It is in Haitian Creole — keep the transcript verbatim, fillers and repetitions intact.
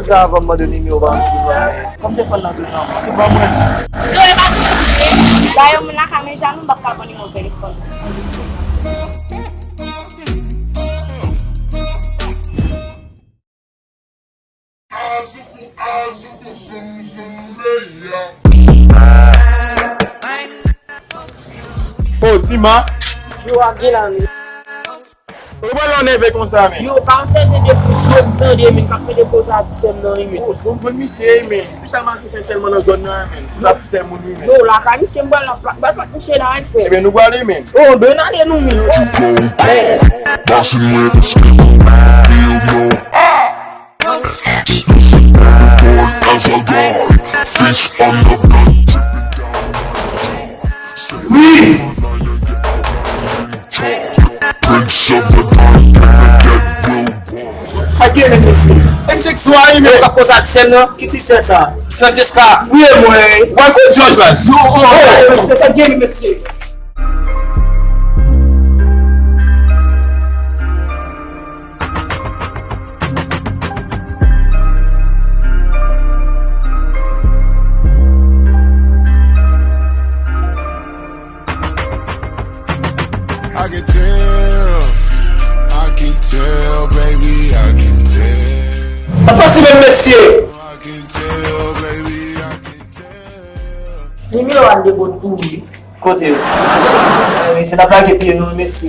Sa avan m mande nimewo pa m ti mwen. Kòm te fè l nan tout tan, mwen te ban mwen. Zoe pa toujou bliye. Dayè, moun lakay mwen, jan nou m p ap ka pran nimewo telefòn. Oh, Tima. Yo, ak Dylan. Ou pral lè w nève konsa, men. Yo, pa yon sèten de pou zo m tande, men, k ap mete koze a ti sè m nan, wi, men. Oh, zo m konn misye, wi, men. Se sa m ap fè sèlman nan zòn nan, men. L ap fè moun, wi, men. Yo, lakay misye, m pral la, pral bat misye la, wi, frè. Ebyen, nou prale, men. Oh, ben ale nou, men. Bossing with the speaker, feel no. Lucifer, the boy as a god. Fish on the blood, dripping down. Wi! Prince of the night, and the dead will walk. Sa gen menm mesye. E misye k sou a wi men. Ou ka poze ak sèn nan? Ki ti sè sa? Francesca. Wi e mwen. Wan kou jòj la. Yo, oh, sa gen menm mesye. I can tell, I can tell, baby, I can tell. Sa posib menm mesye. I can tell, baby, I can tell. Nimewo a de bot pou wi. Kote yo? Eh, mesye, n ap lage pye nou, mesye.